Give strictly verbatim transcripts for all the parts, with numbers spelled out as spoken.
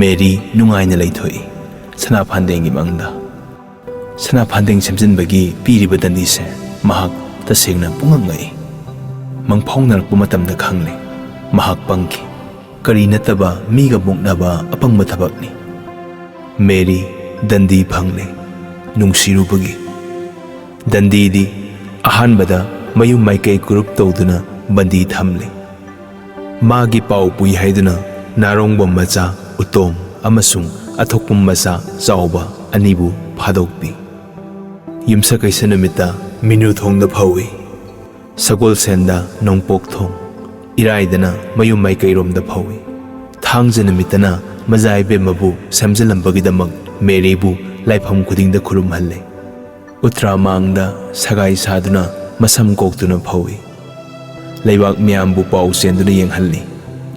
ꯃꯦꯔꯤ ꯅꯨꯡꯉꯥꯏꯅ ꯂꯩꯊꯣꯛꯏ ꯁꯅꯥ ꯐꯥꯟꯗꯦꯡꯒꯤ ꯃꯪꯗ꯫ ꯁꯅꯥ ꯐꯥꯟꯗꯦꯡ ꯁꯦꯝꯖꯤꯟꯕꯒꯤ ꯄꯤꯔꯤꯕ ꯗꯟꯗꯤꯁꯦ ꯃꯍꯥꯛ ꯇꯁꯦꯡꯅ ꯄꯨꯡꯉꯛ ꯉꯛꯏ꯫ ꯃꯪꯐꯥꯎꯅꯔꯛꯄ ꯃꯇꯝꯗ ꯈꯪꯂꯦ, ꯃꯍꯥꯛ ꯄꯪꯈꯤ꯫ ꯀꯔꯤ ꯅꯠꯇꯕ ꯃꯤꯒ ꯃꯨꯛꯅꯕ ꯑꯄꯪꯕ ꯊꯕꯛꯅꯤ꯫ ꯃꯦꯔꯤ ꯗꯟꯗꯤ ꯐꯪꯂꯦ ꯅꯨꯡꯁꯤꯔꯨꯕꯒꯤ꯫ ꯗꯟꯗꯤꯗꯤ ꯑꯍꯥꯟꯕꯗ ꯃꯌꯨꯝ ꯃꯥꯏꯀꯩ ꯒ꯭ꯔꯨꯞ ꯇꯧꯗꯨꯅ ꯕꯟꯗꯤ ꯊꯝꯂꯦ꯫ ꯃꯥꯒꯤ ꯄꯥꯎ ꯄꯨꯏ ꯍꯥꯏꯗꯨꯅ ꯅꯥꯔꯣꯡꯕꯝ ꯃꯆꯥ ꯎꯇꯣꯝ ꯑꯃꯁꯨꯡ ꯑꯊꯣꯛꯄꯝ ꯃꯆꯥ ꯆꯥꯎꯕ ꯑꯅꯤꯕꯨ ꯐꯥꯗꯣꯛꯄꯤ꯫ ꯌꯨꯝꯁꯀꯩꯁ ꯅꯨꯃꯤꯠꯇ ꯃꯤꯅꯨ ꯊꯣꯡꯗ ꯐꯧꯏ꯫ ꯁꯒꯣꯜꯁꯦꯟꯗ ꯅꯣꯡꯄꯣꯛ ꯊꯣꯡ, ꯏꯔꯥꯏꯗꯅ ꯃꯌꯨꯝ ꯃꯥꯏꯀꯩꯔꯣꯝꯗ ꯐꯧꯏ꯫ ꯊꯥꯡꯖ ꯅꯨꯃꯤꯠꯇꯅ ꯃꯖꯥ ꯏꯕꯦꯝꯃꯕꯨ ꯁꯦꯝꯖꯤꯜꯂꯝꯕꯒꯤꯗꯃꯛ ꯃꯦꯔꯤꯕꯨ ꯂꯥꯏꯐꯝ ꯈꯨꯗꯤꯡꯗ ꯈꯨꯔꯨꯝꯍꯜꯂꯦ꯫ ꯎꯇ꯭ꯔꯥꯃꯥꯡꯗ ꯁꯒꯥꯏ ꯁꯥꯗꯨꯅ ꯃꯁꯝ ꯀꯣꯛꯇꯨꯅ ꯐꯧꯏ꯫ ꯂꯩꯕꯥꯛ ꯃꯤꯌꯥꯝꯕꯨ ꯄꯥꯎ ꯆꯦꯟꯗꯨꯅ ꯌꯦꯡꯍꯜꯂꯤ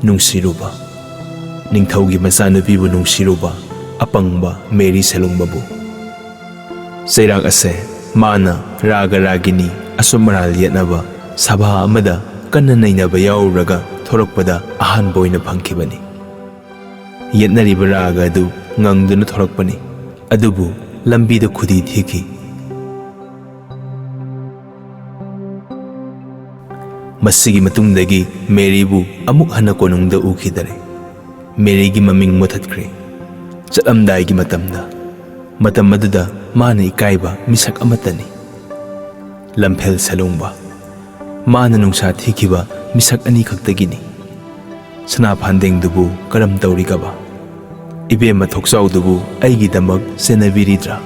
ꯅꯨꯡꯁꯤꯔꯨꯕ꯫ ꯅꯤꯡꯊꯧꯒꯤ ꯃꯆꯥꯅꯨꯄꯤꯕꯨ ꯅꯨꯡꯁꯤꯔꯨꯕ ꯑꯄꯪꯕ ꯃꯦꯔꯤ ꯁꯦꯂꯨꯡꯕꯕꯨ꯫ ꯆꯩꯔꯥꯛ ꯑꯁꯦ ꯃꯥꯅ ꯔꯥꯒ ꯔꯥꯒꯤꯅꯤ ꯑꯆꯨꯝ ꯑꯔꯥꯜ ꯌꯦꯠꯅꯕ ꯁꯚꯥ ꯑꯃꯗ ꯀꯟꯅ ꯅꯩꯅꯕ ꯌꯥꯎꯔꯨꯔꯒ ꯊꯣꯔꯛꯄꯗ ꯑꯍꯥꯟꯕ ꯑꯣꯏꯅ ꯐꯪꯈꯤꯕꯅꯤ꯫ ꯌꯦꯠꯅꯔꯤꯕ ꯔꯥꯒ ꯑꯗꯨ ꯉꯪꯗꯨꯅ ꯊꯣꯔꯛꯄꯅꯤ, ꯑꯗꯨꯕꯨ ꯂꯝꯕꯤꯗ ꯈꯨꯗꯤ ꯊꯤꯈꯤ꯫ ꯃꯁꯤꯒꯤ ꯃꯇꯨꯡꯗꯒꯤ ꯃꯦꯔꯤꯕꯨ ꯑꯃꯨꯛ ꯍꯟꯅ ꯀꯣꯅꯨꯡꯗ ꯎꯈꯤꯗꯔꯦ꯫ ꯃꯦꯔꯤꯒꯤ ꯃꯃꯤꯡ ꯃꯨꯊꯠꯈ꯭ꯔꯦ꯫ ꯆꯠꯂꯝꯗꯥꯏꯒꯤ ꯃꯇꯝꯗ, ꯃꯇꯝ ꯑꯗꯨꯗ ꯃꯥꯅ ꯏꯀꯥꯏꯕ ꯃꯤꯁꯛ ꯑꯃꯠꯇꯅꯤ꯫ ꯂꯝꯐꯦꯜ ꯁꯦꯂꯣꯡꯕ꯫ ꯃꯥꯅ ꯅꯨꯡꯁꯥ ꯊꯤꯈꯤꯕ ꯃꯤꯁꯛ ꯑꯅꯤꯈꯛꯇꯒꯤꯅꯤ꯫ ꯁꯅꯥ ꯐꯥꯟꯗꯦꯡꯗꯨꯕꯨ ꯀꯔꯝ ꯇꯧꯔꯤꯒꯕ? ꯏꯕꯦꯝꯃ ꯊꯣꯛꯆꯥꯎꯗꯨꯕꯨ ꯑꯩꯒꯤꯗꯃꯛ ꯁꯦꯟꯅꯕꯤꯔꯤꯗ꯭ꯔꯥ?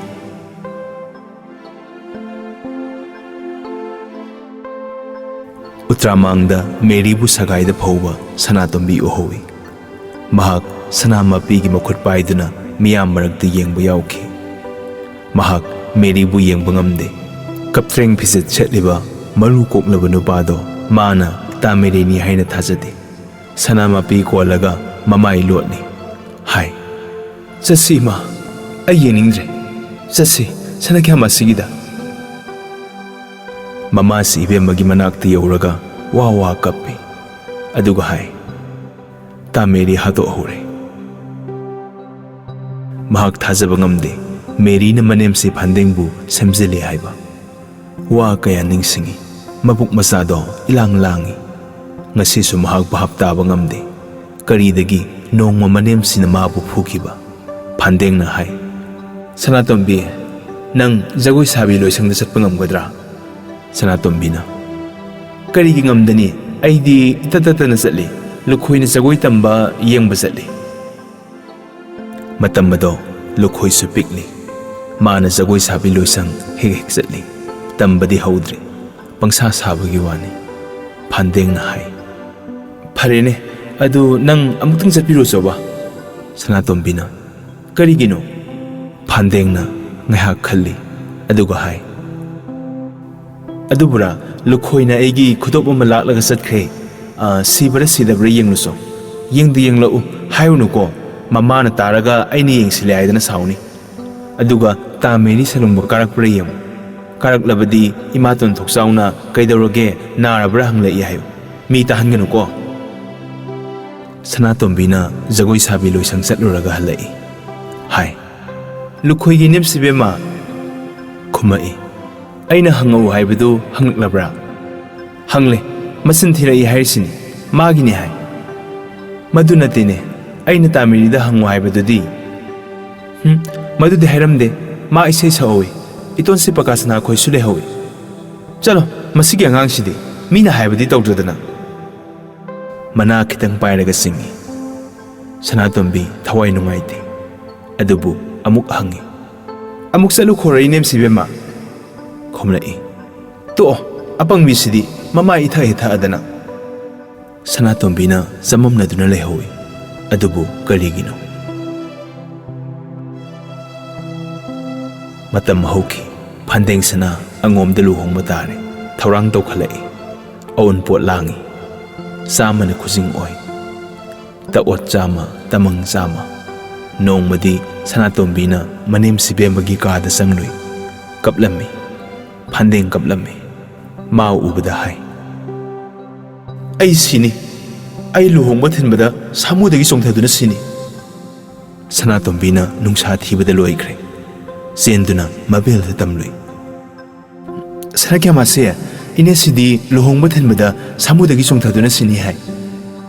ꯎꯇ꯭ꯔꯥꯃꯥꯡꯗ ꯃꯦꯔꯤꯕꯨ ꯁꯒꯥꯏꯗ ꯐꯧꯕ ꯁꯅꯥꯇꯣꯝꯕꯤ ꯎꯍꯧꯏ꯫ ꯃꯍꯥꯛ ꯁꯅꯥ ꯃꯄꯤꯒꯤ ꯃꯈꯨꯠ ꯄꯥꯏꯗꯨꯅ ꯃꯤꯌꯥꯝ ꯃꯔꯛꯇ ꯌꯦꯡꯕ ꯌꯥꯎꯈꯤ꯫ ꯃꯍꯥꯛ ꯃꯦꯔꯤꯕꯨ ꯌꯦꯡꯕ ꯉꯝꯗꯦ꯫ ꯀꯞꯇ꯭ꯔꯦꯡ ꯐꯤꯖꯦꯠ ꯁꯦꯠꯂꯤꯕ ꯃꯔꯨ ꯀꯣꯛꯂꯕ ꯅꯨꯄꯥꯗꯣ ꯃꯥꯅ ꯇꯥꯃꯤꯔꯤꯅꯤ ꯍꯥꯏꯅ ꯊꯥꯖꯗꯦ꯫ ꯁꯅꯥ ꯃꯄꯤ ꯀꯣꯜꯂꯒ ꯃꯃꯥꯏ ꯂꯣꯠꯂꯤ꯫ ꯍꯥꯏ, "ꯆꯠꯁꯤ ꯏꯃꯥ, ꯑꯩ ꯌꯦꯡꯅꯤꯡꯗ꯭ꯔꯦ꯫ ꯆꯠꯁꯤ ꯁꯅꯥꯈ꯭ꯌꯥꯝ ꯑꯁꯤꯒꯤꯗ꯫" ꯃꯃꯥꯁꯤ ꯏꯕꯦꯝꯃꯒꯤ ꯃꯅꯥꯛꯇ ꯌꯧꯔꯒ ꯋꯥ ꯋꯥ ꯀꯞꯄꯤ꯫ ꯑꯗꯨꯒ ꯍꯥꯏ, "ꯇꯥ ꯃꯦꯔꯤ ꯍꯥꯠꯇꯣꯛꯍꯧꯔꯦ꯫" ꯃꯍꯥꯛ ꯊꯥꯖꯕ ꯉꯝꯗꯦ ꯃꯦꯔꯤꯅ ꯃꯅꯦꯝꯁꯤ ꯐꯥꯟꯗꯦꯡꯕꯨ ꯁꯦꯝꯖꯤꯜꯂꯤ ꯍꯥꯏꯕ꯫ ꯋꯥ ꯀꯌꯥ ꯅꯤꯡꯁꯤꯡꯉꯤ꯫ ꯃꯕꯨꯛ ꯃꯆꯥꯗꯣ ꯏꯂꯥꯡ ꯂꯥꯡꯉꯤ꯫ ꯉꯁꯤꯁꯨ ꯃꯍꯥꯛ ꯚꯥꯞ ꯇꯥꯕ ꯉꯝꯗꯦ꯫ ꯀꯔꯤꯗꯒꯤ ꯅꯣꯡꯃ ꯃꯅꯦꯝꯁꯤꯅ ꯃꯥꯕꯨ ꯐꯨꯈꯤꯕ? ꯐꯥꯟꯗꯦꯡꯅ ꯍꯥꯏ, "ꯁꯅꯥꯇꯣꯝꯕꯤ, ꯅꯪ ꯖꯒꯣꯏ ꯁꯥꯕꯤ ꯂꯣꯏꯁꯪꯗ ꯆꯠꯄ ꯉꯝꯒꯗ꯭ꯔꯥ?" ꯁꯅꯥꯇꯣꯝꯕꯤꯅ, "ꯀꯔꯤꯒꯤ ꯉꯝꯗꯅꯤ? ꯑꯩꯗꯤ ꯏꯇꯠ ꯇꯠꯇꯅ ꯆꯠꯂꯤ꯫ ꯂꯨꯈꯣꯏꯅ ꯖꯒꯣꯏ ꯇꯝꯕ ꯌꯦꯡꯕ ꯆꯠꯂꯤ꯫" ꯃꯇꯝ ꯑꯗꯣ ꯂꯨꯈꯣꯏꯁꯨ ꯄꯤꯛꯂꯤ꯫ ꯃꯥꯅ ꯖꯒꯣꯏ ꯁꯥꯕꯤ ꯂꯣꯏꯁꯪ ꯍꯦꯛ ꯍꯦꯛ ꯆꯠꯂꯤ꯫ ꯇꯝꯕꯗꯤ ꯍꯧꯗ꯭ꯔꯤ꯫ ꯄꯪꯁꯥ ꯁꯥꯕꯒꯤ ꯋꯥꯅꯤ꯫ ꯐꯥꯟꯗꯦꯡꯅ ꯍꯥꯏ, "ꯐꯔꯦꯅꯦ, ꯑꯗꯨ ꯅꯪ ꯑꯃꯨꯛꯇꯪ ꯆꯠꯄꯤꯔꯨꯆꯣꯕ꯫" ꯁꯅꯥꯇꯣꯝꯕꯤꯅ, "ꯀꯔꯤꯒꯤꯅꯣ?" ꯐꯥꯟꯗꯦꯡꯅ ꯉꯥꯏꯍꯥꯛ ꯈꯜꯂꯤ, ꯑꯗꯨꯒ ꯍꯥꯏ, "ꯑꯗꯨꯕꯨꯔꯥ, ꯂꯨꯈꯣꯏꯅ ꯑꯩꯒꯤ ꯈꯨꯗꯣꯞ ꯑꯃ ꯂꯥꯛꯂꯒ ꯆꯠꯈ꯭ꯔꯦ꯫ ꯑ, ꯁꯤꯕ꯭ꯔꯥ ꯁꯤꯗꯕ꯭ꯔꯥ ꯌꯦꯡꯂꯨꯆꯣ꯫ ꯌꯦꯡꯗ ꯌꯦꯡꯂꯛꯎ ꯍꯥꯏꯔꯨꯅꯨꯀꯣ꯫ ꯃꯃꯥꯅ ꯇꯥꯔꯒ ꯑꯩꯅ ꯌꯦꯡꯁꯤꯜꯂꯦ ꯍꯥꯏꯗꯅ ꯁꯥꯎꯅꯤ꯫ ꯑꯗꯨꯒ ꯇꯥ ꯃꯦꯔꯤ ꯁꯂꯨꯡꯕ ꯀꯥꯔꯛꯄ꯭ꯔꯥ ꯌꯦꯡꯉꯨ꯫ ꯀꯥꯔꯛꯂꯕꯗꯤ ꯏꯃꯥꯇꯣꯟ ꯊꯣꯛꯆꯥꯎꯅ 'ꯀꯩꯗꯧꯔꯒꯦ, ꯅꯥꯔꯕ꯭ꯔꯥ?' ꯍꯪꯂꯛꯏ ꯍꯥꯏꯌꯨ꯫ ꯃꯤ ꯇꯥꯍꯟꯒꯅꯨꯀꯣ꯫" ꯁꯅꯥꯇꯣꯝꯕꯤꯅ ꯖꯒꯣꯏ ꯁꯥꯕꯤ ꯂꯣꯏꯁꯪ ꯆꯠꯂꯨꯔꯒ ꯍꯜꯂꯛꯏ꯫ ꯍꯥꯏ, "ꯂꯨꯈꯣꯏꯒꯤ ꯅꯦꯝꯁꯤꯕꯦꯝꯃ?" ꯈꯨꯝꯃꯛꯏ꯫ "ꯑꯩꯅ ꯍꯪꯉꯛꯎ ꯍꯥꯏꯕꯗꯨ ꯍꯪꯂꯛꯂꯕ꯭ꯔꯥ?" "ꯍꯪꯂꯦ, ꯃꯆꯤꯟ ꯊꯤꯔꯛꯏ ꯍꯥꯏꯔꯤꯁꯤꯅꯤ꯫ ꯃꯥꯒꯤꯅꯤ ꯍꯥꯏ꯫" "ꯃꯗꯨ ꯅꯠꯇꯦꯅꯦ, ꯑꯩꯅ ꯇꯥꯃꯤꯔꯤꯗ ꯍꯪꯉꯨ ꯍꯥꯏꯕꯗꯨꯗꯤ?" "ꯍꯨꯝ, ꯃꯗꯨꯗꯤ ꯍꯥꯏꯔꯝꯗꯦ꯫ ꯃꯥ ꯏꯁꯩ ꯁꯛꯍꯧꯋꯤ꯫ ꯏꯇꯣꯟꯁꯤ ꯄꯀꯥꯁꯅꯥ ꯈꯣꯏꯁꯨ ꯂꯩꯍꯧꯋꯤ꯫ ꯆꯠꯂꯣ, ꯃꯁꯤꯒꯤ ꯑꯉꯥꯡꯁꯤꯗꯤ ꯃꯤꯅ ꯍꯥꯏꯕꯗꯤ ꯇꯧꯗ꯭ꯔꯗꯅ꯫" ꯃꯅꯥ ꯈꯤꯇꯪ ꯄꯥꯏꯔꯒ ꯆꯤꯡꯏ꯫ ꯁꯅꯥꯇꯣꯝꯕꯤ ꯊꯋꯥꯏ ꯅꯨꯡꯉꯥꯏꯇꯦ꯫ ꯑꯗꯨꯕꯨ ꯑꯃꯨꯛ ꯍꯪꯏ, "ꯑꯃꯨꯛ ꯆꯠꯂꯨꯈꯣꯔ ꯏꯅꯦꯝꯁꯤꯕꯦꯝꯃ?" ꯈꯨꯝꯂꯛꯏ, "ꯇꯣꯛꯑꯣ, ꯑꯄꯪꯕꯤꯁꯤꯗꯤ ꯃꯃꯥꯏ ꯏꯊꯛ ꯍꯦꯛ ꯊꯛꯑꯗꯅ꯫" ꯁꯅꯥꯇꯣꯝꯕꯤꯅ ꯆꯃꯝꯅꯗꯨꯅ ꯂꯩꯍꯧꯏ꯫ ꯑꯗꯨꯕꯨ ꯀꯔꯤꯒꯤꯅꯣ? ꯃꯇꯝ ꯍꯧꯈꯤ꯫ ꯐꯥꯟꯗꯦꯡ ꯁꯅꯥ ꯑꯉꯣꯝꯗ ꯂꯨꯍꯣꯡꯕ ꯇꯥꯔꯦ꯫ ꯊꯧꯔꯥꯡ ꯇꯧꯈꯠꯂꯛꯏ꯫ ꯑꯎꯟꯄꯣꯠ ꯂꯥꯡꯏ꯫ ꯆꯥꯝꯃꯅ ꯈꯨꯖꯤꯡ ꯑꯣꯏ꯫ ꯇꯛꯑꯣꯠ ꯆꯥꯝꯃ, ꯇꯃꯪ ꯆꯥꯝꯃ꯫ ꯅꯣꯡꯃꯗꯤ ꯁꯅꯥꯇꯣꯝꯕꯤꯅ ꯃꯅꯦꯝ ꯁꯤꯕꯦꯝꯃꯒꯤ ꯀꯥꯗ ꯆꯪꯂꯨꯏ꯫ ꯀꯞꯂꯝꯃꯤ꯫ ꯐꯥꯟꯗꯦꯡ ꯀꯞꯂꯝꯃꯤ꯫ ꯃꯥ ꯎꯕꯗ ꯍꯥꯏ, ꯑꯩ ꯁꯤꯅꯤ꯫ ꯑꯩ ꯂꯨꯍꯣꯡꯕ ꯊꯤꯟꯕꯗ ꯁꯥꯃꯨꯗꯒꯤ ꯆꯣꯡꯊꯗꯨꯅ ꯁꯤꯅꯤ꯫ ꯁꯅꯥꯇꯣꯝꯕꯤꯅ ꯅꯨꯡꯁꯥ ꯊꯤꯕꯗ ꯂꯣꯏꯈ꯭ꯔꯦ꯫ ꯆꯦꯟꯗꯨꯅ ꯃꯕꯦꯜꯗ ꯇꯝꯂꯨꯏ꯫ "ꯁꯅꯥꯈ꯭ꯌꯥꯃꯥꯁꯤ, ꯏꯅꯦꯁꯤꯗꯤ ꯂꯨꯍꯣꯡꯕ ꯊꯤꯟꯕꯗ ꯁꯥꯃꯨꯗꯒꯤ ꯆꯣꯡꯊꯗꯨꯅ ꯁꯤꯅꯤ ꯍꯥꯏ꯫"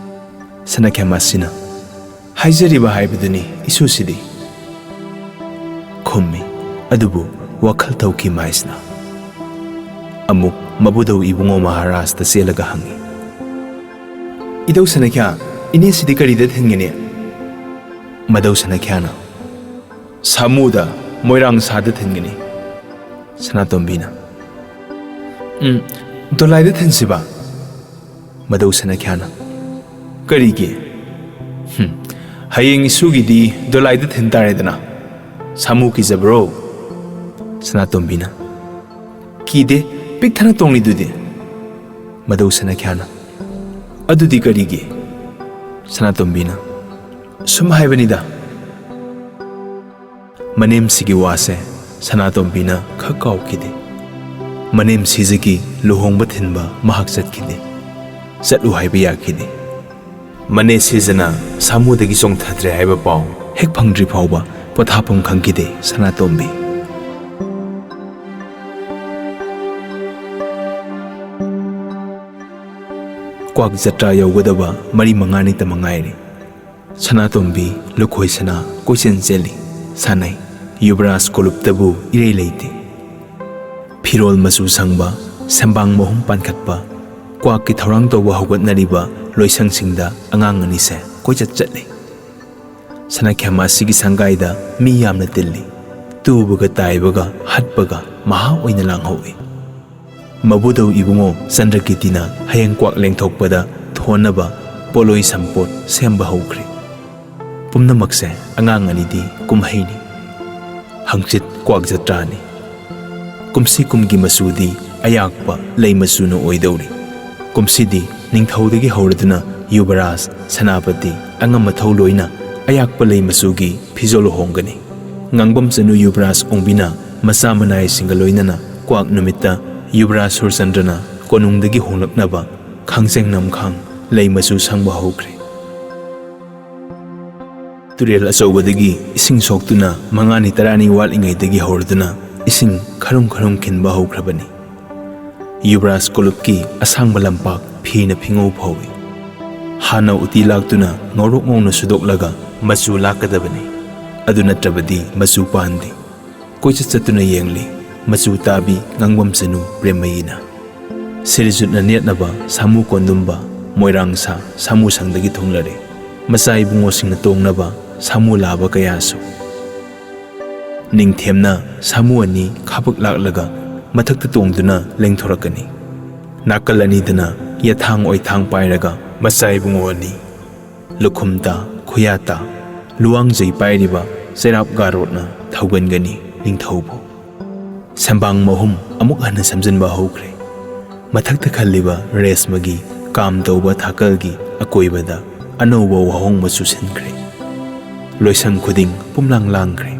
ꯁꯅꯥꯈ꯭ꯌꯥꯃꯥꯁꯤꯅ, "ꯍꯥꯏꯖꯔꯤꯕ ꯍꯥꯏꯕꯗꯨꯅꯤ ꯏꯁꯨꯁꯤꯗꯤ" ꯈꯨꯝꯃꯤ꯫ ꯑꯗꯨꯕꯨ ꯋꯥꯈꯜ ꯊꯧꯈꯤ ꯃꯥꯏꯁꯅ꯫ ꯑꯃꯨꯛ ꯃꯕꯨꯗꯧ ꯏꯕꯨꯡꯉꯣ ꯃꯍꯥꯔꯥꯖꯇ ꯆꯦꯜꯂꯒ ꯍꯪꯉꯤ, "ꯏꯙꯧ ꯁꯅꯥꯈ꯭ꯌꯥ, ꯏꯅꯦꯁꯤꯗꯤ ꯀꯔꯤꯗ ꯊꯤꯟꯒꯅꯤ?" ꯃꯙꯧ ꯁꯅꯥꯈ꯭ꯌꯥꯅ, "ꯁꯥꯃꯨꯗ, ꯃꯣꯏꯔꯥꯡ ꯁꯥꯗ ꯊꯤꯟꯒꯅꯤ꯫" ꯁꯅꯥꯇꯣꯝꯕꯤꯅ, "ꯎꯝ, ꯗꯣꯂꯥꯏꯗ ꯊꯤꯟꯁꯤꯕ?" ꯃꯙꯧ ꯁꯅꯥꯈ꯭ꯌꯥꯅ, "ꯀꯔꯤꯒꯤ? ꯍꯨꯝ, ꯍꯌꯦꯡ ꯏꯁꯨꯒꯤꯗꯤ ꯗꯣꯂꯥꯏꯗ ꯊꯤꯟ ꯇꯥꯔꯦꯗꯅ꯫ ꯁꯥꯃꯨ ꯀꯤꯖꯕ꯭ꯔꯣ?" ꯁꯅꯥꯇꯣꯝꯕꯤꯅ, "ꯀꯤꯗꯦ, ꯄꯤꯛ ꯊꯟꯅ ꯇꯣꯡꯂꯤꯗꯨꯗꯤ꯫" ꯃꯙꯧ ꯁꯅꯥꯈ꯭ꯌꯥꯅ, "ꯑꯗꯨꯗꯤ ꯀꯔꯤꯒꯤ?" ꯁꯅꯥꯇꯣꯝꯕꯤꯅ, "ꯁꯨꯝ ꯍꯥꯏꯕꯅꯤꯗ꯫" ꯃꯅꯦꯝꯁꯤꯒꯤ ꯋꯥꯁꯦ ꯁꯅꯥꯇꯣꯝꯕꯤꯅ ꯈꯛ ꯀꯥꯎꯈꯤꯗꯦ꯫ ꯃꯅꯦꯝ ꯁꯤꯖꯒꯤ ꯂꯨꯍꯣꯡꯕ ꯊꯤꯟꯕ ꯃꯍꯥꯛ ꯆꯠꯈꯤꯗꯦ꯫ ꯆꯠꯂꯨ ꯍꯥꯏꯕ ꯌꯥꯈꯤꯗꯦ꯫ ꯃꯅꯦ ꯁꯤꯖꯅ ꯁꯥꯃꯨꯗꯒꯤ ꯆꯣꯡꯊꯗ꯭ꯔꯦ ꯍꯥꯏꯕ ꯄꯥꯎ ꯍꯦꯛ ꯐꯪꯗ꯭ꯔꯤ ꯐꯥꯎꯕ ꯄꯣꯊꯥꯐꯝ ꯈꯪꯈꯤꯗꯦ ꯁꯅꯥꯇꯣꯝꯕꯤ꯫ ꯀ꯭ꯋꯥꯛ ꯖꯇ꯭ꯔꯥ ꯌꯧꯒꯗꯕ ꯃꯔꯤ ꯃꯉꯥꯅꯤꯇ ꯃꯉꯥꯏꯔꯦ꯫ ꯁꯅꯥꯇꯣꯝꯕꯤ ꯂꯨꯈꯣꯏ ꯁꯅꯥ ꯀꯣꯏꯆꯦꯟ ꯆꯦꯜꯂꯤ, ꯁꯥꯟꯅꯩ꯫ ꯌꯨꯕꯔꯥꯖ ꯀꯣꯂꯨꯞꯇꯕꯨ ꯏꯔꯩ ꯂꯩꯇꯦ꯫ ꯐꯤꯔꯣꯜ ꯃꯆꯨ ꯁꯪꯕ, ꯁꯦꯝꯕꯥꯡ ꯃꯍꯨꯝ ꯄꯥꯟꯈꯠꯄ, ꯀ꯭ꯋꯥꯛꯀꯤ ꯊꯧꯔꯥꯡ ꯇꯧꯕ ꯍꯧꯒꯠꯅꯔꯤꯕ ꯂꯣꯏꯁꯪꯁꯤꯡꯗ ꯑꯉꯥꯡ ꯑꯅꯤꯁꯦ ꯀꯣꯏꯆꯠ ꯆꯠꯂꯤ꯫ ꯁꯅꯥꯈ꯭ꯌꯥꯃꯥꯁꯤꯒꯤ ꯁꯪꯒꯥꯏꯗ ꯃꯤ ꯌꯥꯝꯅ ꯇꯤꯜꯂꯤ꯫ ꯇꯨꯕꯒ ꯇꯥꯏꯕꯒ ꯍꯠꯄꯒ ꯃꯍꯥ ꯑꯣꯏꯅ ꯂꯥꯡꯍꯧꯏ꯫ ꯃꯕꯨꯗꯧ ꯏꯕꯨꯡꯉꯣ ꯆꯟꯗ꯭ꯔꯀꯤꯔꯇꯤꯅ ꯍꯌꯦꯡ ꯀ꯭ꯋꯥꯛ ꯂꯦꯡꯊꯣꯛꯄꯗ ꯊꯣꯟꯅꯕ ꯄꯣꯠꯂꯣꯏ ꯁꯝꯄꯣꯠ ꯁꯦꯝꯕ ꯍꯧꯈ꯭ꯔꯦ꯫ ꯄꯨꯝꯅꯃꯛꯁꯦ ꯑꯉꯥꯡ ꯑꯅꯤꯗꯤ ꯀꯨꯝꯍꯩꯅꯤ꯫ ꯍꯪꯆꯤꯠ ꯀ꯭ꯋꯥꯛ ꯖꯇ꯭ꯔꯥꯅꯤ꯫ ꯀꯨꯝꯁꯤ ꯀꯨꯝꯒꯤ ꯃꯆꯨꯗꯤ ꯑꯌꯥꯛꯄ ꯂꯩ ꯃꯆꯨꯅ ꯑꯣꯏꯗꯧꯔꯤ꯫ ꯀꯨꯝꯁꯤꯗꯤ ꯅꯤꯡꯊꯧꯗꯒꯤ ꯍꯧꯔꯗꯨꯅ ꯌꯨꯕꯔꯥꯖ, ꯁꯦꯅꯥꯄꯇꯤ, ꯑꯉꯝ ꯑꯊꯧ ꯂꯣꯏꯅ ꯑꯌꯥꯛꯄ ꯂꯩ ꯃꯆꯨꯒꯤ ꯐꯤꯖꯣꯜ ꯍꯣꯡꯒꯅꯤ꯫ ꯉꯥꯡꯕꯝ ꯆꯅꯨ ꯌꯨꯕꯔꯥꯖ ꯑꯣꯡꯕꯤꯅ ꯃꯆꯥ ꯃꯅꯥꯏꯁꯤꯡꯒ ꯂꯣꯏꯅꯅ ꯀ꯭ꯋꯥꯛ ꯅꯨꯃꯤꯠꯇ ꯌꯨꯕꯔꯥꯖ ꯁꯨꯔꯆꯟꯗ꯭ꯔꯅ ꯀꯣꯅꯨꯡꯗꯒꯤ ꯍꯣꯡꯂꯛꯅꯕ ꯈꯥꯡꯆꯦꯡ ꯅꯝꯈꯥꯡ ꯂꯩ ꯃꯆꯨ ꯁꯪꯕ ꯍꯧꯈ꯭ꯔꯦ꯫ ꯇꯨꯔꯦꯜ ꯑꯆꯧꯕꯗꯒꯤ ꯏꯁꯤꯡ ꯁꯣꯛꯇꯨꯅ ꯃꯉꯥꯅꯤ ꯇꯔꯥꯅꯤ ꯋꯥꯠꯂꯤꯉꯩꯗꯒꯤ ꯍꯧꯔꯗꯨꯅ ꯏꯁꯤꯡ ꯈꯔꯨꯝ ꯈꯔꯨꯝ ꯈꯤꯟꯕ ꯍꯧꯈ꯭ꯔꯕꯅꯤ꯫ ꯌꯨꯕꯔꯥꯖ ꯀꯣꯂꯨꯞꯀꯤ ꯑꯁꯥꯡꯕ ꯂꯝꯄꯥꯛ ꯐꯤꯅ ꯐꯤꯉꯧ ꯐꯧꯏ꯫ ꯍꯥꯟꯅ ꯎꯇꯤ ꯂꯥꯛꯇꯨꯅ ꯉꯧꯔꯣꯛ ꯉꯧꯅ ꯁꯨꯗꯣꯛꯂꯒ ꯃꯆꯨ ꯂꯥꯛꯀꯗꯕꯅꯤ꯫ ꯑꯗꯨ ꯅꯠꯇ꯭ꯔꯕꯗꯤ ꯃꯆꯨ ꯄꯥꯟꯗꯦ꯫ ꯀꯣꯏꯆꯠ ꯆꯠꯇꯨꯅ ꯌꯦꯡꯂꯤ ꯃꯆꯨ ꯇꯥꯕꯤ ꯉꯥꯡꯕꯝ ꯆꯅꯨ ꯄ꯭ꯔꯦꯝꯃꯌꯤꯅ꯫ ꯁꯤꯔꯖꯨꯠꯅ ꯅꯦꯠꯅꯕ ꯁꯥꯃꯨ ꯀꯣꯟꯗꯨꯝꯕ, ꯃꯣꯏꯔꯥꯡ ꯁꯥ, ꯁꯥꯃꯨ ꯁꯪꯗꯒꯤ ꯊꯨꯡꯂꯔꯦ꯫ ꯃꯆꯥ ꯏꯕꯨꯡꯉꯣꯁꯤꯡꯅ ꯇꯣꯡꯅꯕ ꯁꯥꯃꯨ ꯂꯥꯕ ꯀꯌꯥꯁꯨ꯫ ꯅꯤꯡꯊꯦꯝꯅ ꯁꯥꯃꯨ ꯑꯅꯤ ꯈꯥꯕꯛ ꯂꯥꯛꯂꯒ ꯃꯊꯛꯇ ꯇꯣꯡꯗꯨꯅ ꯂꯦꯡꯊꯣꯔꯛꯀꯅꯤ꯫ ꯅꯥꯀꯜ ꯑꯅꯤꯗꯅ ꯌꯦꯊꯥꯡ ꯑꯣꯏꯊꯥꯡ ꯄꯥꯏꯔꯒ ꯃꯆꯥ ꯏꯕꯨꯡꯉꯣ ꯑꯅꯤ꯫ ꯂꯨꯈꯨꯝꯇ, ꯈꯨꯌꯥꯇ, ꯂꯨꯋꯥꯡꯖꯩ ꯄꯥꯏꯔꯤꯕ ꯆꯩꯔꯥꯞ ꯒꯥꯔꯣꯠꯅ ꯊꯧꯒꯟꯒꯅꯤ ꯅꯤꯡꯊꯧꯕꯨ꯫ ꯁꯦꯝꯕꯥꯡ ꯃꯍꯨꯝ ꯑꯃꯨꯛ ꯍꯟꯅ ꯁꯦꯝꯖꯤꯟꯕ ꯍꯧꯈ꯭ꯔꯦ꯫ ꯃꯊꯛꯇ ꯈꯜꯂꯤꯕ ꯔꯦꯁꯃꯒꯤ ꯀꯥꯝ ꯇꯧꯕ ꯊꯥꯀꯜꯒꯤ ꯑꯀꯣꯏꯕꯗ ꯑꯅꯧꯕ ꯋꯥꯍꯣꯡ ꯃꯆꯨ ꯁꯤꯟꯈ꯭ꯔꯦ꯫ ꯂꯣꯏꯁꯪ ꯈꯨꯗꯤꯡ ꯄꯨꯝꯂꯥꯡ ꯂꯥꯡꯈ꯭ꯔꯦ꯫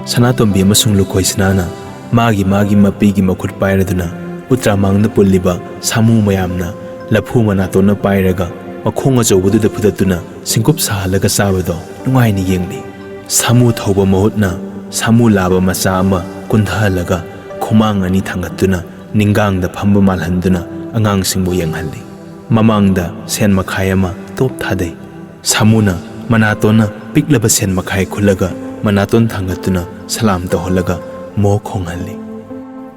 ꯁꯅꯥꯇꯣꯝꯕꯤ ꯑꯃꯁꯨꯡ ꯂꯨꯈꯣꯏ ꯁꯅꯥꯅ ꯃꯥꯒꯤ ꯃꯥꯒꯤ ꯃꯄꯤꯒꯤ ꯃꯈꯨꯠ ꯄꯥꯏꯔꯗꯨꯅ ꯎꯇ꯭ꯔꯥꯃꯥꯡꯗ ꯄꯨꯜꯂꯤꯕ ꯁꯥꯃꯨ ꯃꯌꯥꯝꯅ ꯂꯐꯨ ꯃꯅꯥꯇꯣꯟꯅ ꯄꯥꯏꯔꯒ ꯃꯈꯣꯡ ꯑꯆꯧꯕꯗꯨꯗ ꯐꯨꯗꯠꯇꯨꯅ ꯁꯤꯡꯀꯨꯞ ꯁꯥꯍꯜꯂꯒ ꯆꯥꯕꯗꯣ ꯅꯨꯡꯉꯥꯏꯅ ꯌꯦꯡꯂꯤ꯫ ꯁꯥꯃꯨ ꯊꯧꯕ ꯃꯍꯨꯠꯅ ꯁꯥꯃꯨ ꯂꯥꯕ ꯃꯆꯥ ꯑꯃ ꯀꯨꯟꯊꯍꯜꯂꯒ ꯈꯨꯃꯥꯡ ꯑꯅꯤ ꯊꯥꯡꯒꯠꯇꯨꯅ ꯅꯤꯡꯒꯥꯡꯗ ꯐꯝꯕ ꯃꯥꯜꯍꯟꯗꯨꯅ ꯑꯉꯥꯡꯁꯤꯡꯕꯨ ꯌꯦꯡꯍꯜꯂꯤ꯫ ꯃꯃꯥꯡꯗ ꯁꯦꯟ ꯃꯈꯥꯏ ꯑꯃ ꯇꯣꯞ ꯊꯥꯗꯩ꯫ ꯁꯥꯃꯨꯅ ꯃꯅꯥꯇꯣꯟꯅ ꯄꯤꯛꯂꯕ ꯁꯦꯟ ꯃꯈꯥꯏ ꯈꯨꯜꯂꯒ ꯃꯅꯥꯇꯣꯟ ꯊꯥꯡꯒꯠꯇꯨꯅ ꯁꯂꯥꯝ ꯇꯧꯍꯜꯂꯒ ꯃꯣ ꯈꯣꯡꯍꯜꯂꯤ꯫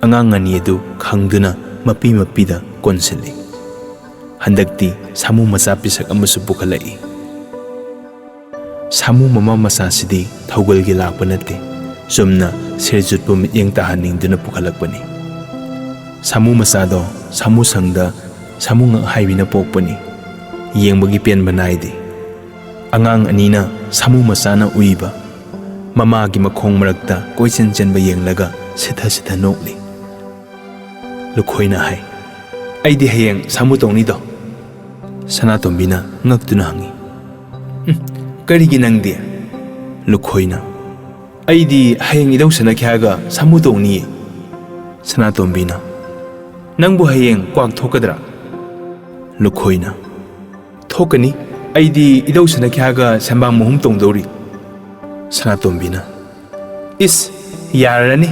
ꯑꯉꯥꯡ ꯑꯅꯤ ꯑꯗꯨ ꯈꯪꯗꯨꯅ ꯃꯄꯤ ꯃꯄꯤꯗ ꯀꯣꯟꯁꯤꯜꯂꯤ꯫ ꯍꯟꯗꯛꯇꯤ ꯁꯥꯃꯨ ꯃꯆꯥ ꯄꯤꯁꯛ ꯑꯃꯁꯨ ꯄꯨꯈꯠꯂꯛꯏ꯫ ꯁꯥꯃꯨ ꯃꯃꯥ ꯃꯆꯥꯁꯤꯗꯤ ꯊꯧꯒꯜꯒꯤ ꯂꯥꯛꯄ ꯅꯠꯇꯦ, ꯆꯨꯝꯅ ꯁꯤꯔꯖꯨꯠꯄꯨ ꯃꯤꯠꯌꯦꯡ ꯇꯥꯍꯟꯅꯤꯡꯗꯨꯅ ꯄꯨꯈꯠꯂꯛꯄꯅꯤ꯫ ꯁꯥꯃꯨ ꯃꯆꯥꯗꯣ ꯁꯥꯃꯨ ꯁꯪꯗ ꯁꯥꯃꯨ ꯉꯛ ꯍꯥꯏꯕꯤꯅ ꯄꯣꯛꯄꯅꯤ꯫ ꯌꯦꯡꯕꯒꯤ ꯄꯦꯟꯕ ꯅꯥꯏꯗꯦ꯫ ꯑꯉꯥꯡ ꯑꯅꯤꯅ ꯁꯥꯃꯨ ꯃꯆꯥꯅ ꯎꯏꯕ, ꯃꯃꯥꯒꯤ ꯃꯈꯣꯡ ꯃꯔꯛꯇ ꯀꯣꯏꯆꯦꯟ ꯆꯦꯟꯕ ꯌꯦꯡꯂꯒ ꯁꯤꯊ ꯁꯤꯊ ꯅꯣꯛꯂꯤ꯫ ꯂꯨꯈꯣꯏꯅ ꯍꯥꯏ, "ꯑꯩꯗꯤ ꯍꯌꯦꯡ ꯁꯥꯃꯨ ꯇꯣꯡꯅꯤꯗꯣ?" ꯁꯅꯥꯇꯣꯝꯕꯤꯅ ꯉꯛꯇꯨꯅ ꯍꯪꯉꯤ꯫ "ꯎꯝ, ꯀꯔꯤꯒꯤ ꯅꯪꯗꯤ?" ꯂꯨꯈꯣꯏꯅ, "ꯑꯩꯗꯤ ꯍꯌꯦꯡ ꯏꯙꯧ ꯁꯅꯥꯈ꯭ꯌꯥꯒ ꯁꯥꯃꯨ ꯇꯣꯡꯅꯤꯌꯦ꯫" ꯁꯅꯥꯇꯣꯝꯕꯤꯅ, "ꯅꯪꯕꯨ ꯍꯌꯦꯡ ꯀ꯭ꯋꯥꯛ ꯊꯣꯛꯀꯗ꯭ꯔꯥ?" ꯂꯨꯈꯣꯏꯅ, "ꯊꯣꯛꯀꯅꯤ, ꯑꯩꯗꯤ ꯏꯙꯧ ꯁꯅꯥꯈ꯭ꯌꯥꯒ ꯁꯦꯝꯕꯥꯡ ꯃꯍꯨꯝ ꯇꯣꯡꯗꯧꯔꯤ꯫" ꯁꯅꯥꯇꯣꯝꯕꯤꯅ, "ꯏꯁ, ꯌꯥꯔꯅꯤ꯫"